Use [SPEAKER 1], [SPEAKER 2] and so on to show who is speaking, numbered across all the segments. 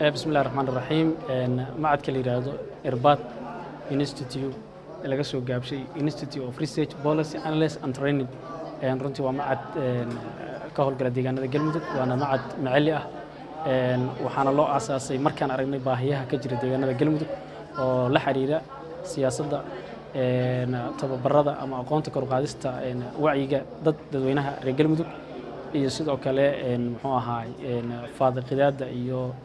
[SPEAKER 1] Bismillahi raxmaan raxiim. Macadka la yidhaahdo Irbaad Institute, laga soo gaabshay Institute of Research, Policy Analysis and Training, runtii waa macad ka howlgala deegaanada Galmudug, waana macad maxalli ah. Waxaana loo aasaasay markaan aragnay baahiyaha ka jira deegaanada Galmudug oo la xiriira siyaasadda, tababarada ama aqoonta kor u qaadista wacyiga dadweynaha reer Galmudug, iyo sidoo kale, muxuu ahaay, faadiqidaadda iyo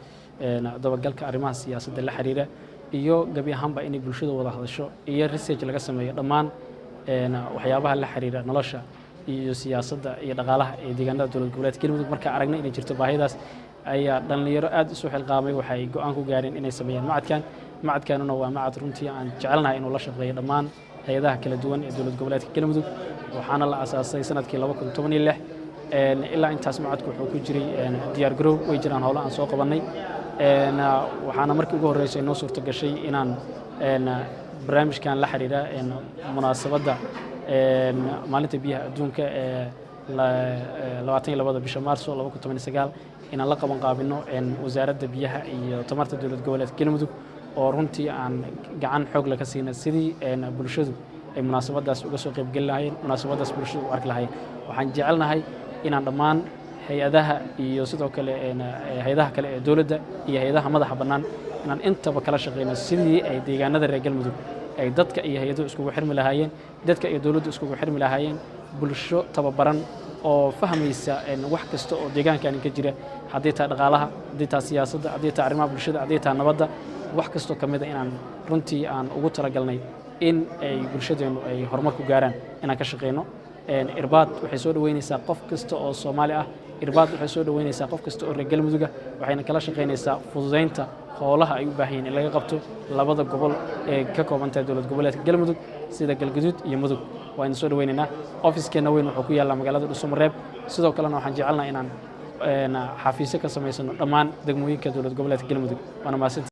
[SPEAKER 1] dabagalka arrimaha siyaasadda la xiriira, iyo gebi ahaanba inay bulshada wada hadasho iyo research laga sameeyo dhammaan waxyaabaha la xiriira nolosha iyo siyaasadda iyo dhaqaalaha ee deegaanada dowlad goboleedka Galmudug. Markaa aragnay inay jirto baahidaas, ayaa dhallinyaro aad isu xilqaamay waxay go'aan ku gaareen inay sameeyaan macadkan. Macadkanuna waa macad runtii aan jecelnahay inuu la shaqeeyo dhammaan hay-adaha kala duwan ee dowlad goboleedka Galmudug. Waxaana la asaasay sanadkii 2016. Ilaa intaas macadku wuxuu ku jiray diyaar garow. Way jiraan howlo aan soo qabannay, waxaana markii ugu horreysay noo suurto gashay inaan barnaamijkan la xiriira munaasabadda maalinta biyaha adduunka ee 22-da bisha Maarso 2019 inaan la qaban qaabino Wasaaradda Biyaha iyo Tamarta dowlad goboleedka Galmudug, oo runtii aan gacan xoog leh ka siina sidii bulshadu ay munaasabaddaas uga soo qaybgeli lahaayeen, munaasabaddaas bulshadu u arki lahaayeen. Waxaan jecelnahay inaan dhammaan hay-adaha iyo sidoo kale hay-adaha kale ee dowladda iyo hay-adaha madaxa bannaan inaan intaba kala shaqeyno sidii ay deegaanada reer Galmudug ay dadka iyo hay-aduhu iskugu xirmi lahaayeen, dadka iyo dowladdu iskugu xirmi lahaayeen, bulsho tababaran oo fahmaysa wax kasta oo deegaankani ka jira, haddii taa dhaqaalaha, haddii taa siyaasadda, haddii taa arrimaha bulshada, haddii taa nabadda, wax kastoo ka mid a, inaan runtii aan ugu talagalnay in ay bulshadeennu ay horumar ku gaaraan inaan ka shaqeyno. Irbaad waxay soo dhoweynaysaa qof kasta oo Soomaali ah. Irbaad waxay soo dhoweynaysaa qof kasta oo reer Galmuduga, waxayna kala shaqaynaysaa fududaynta howlaha ay u baahan yihiin in laga qabto labada gobol ee ka kooban tahay dowlad goboleedka Galmudug, sida Galgaduud iyo Mudug. Waa idin soo dhoweynaynaa. Ofiskeenna weyn wuxuu ku yaallaa magaalada Dhusumareeb. Sidoo kalena waxaan jecelnahay inaan xafiisyo ka samaysano dhammaan degmooyinka dowlad goboleedka Galmudug. Waana mahadsantihiin.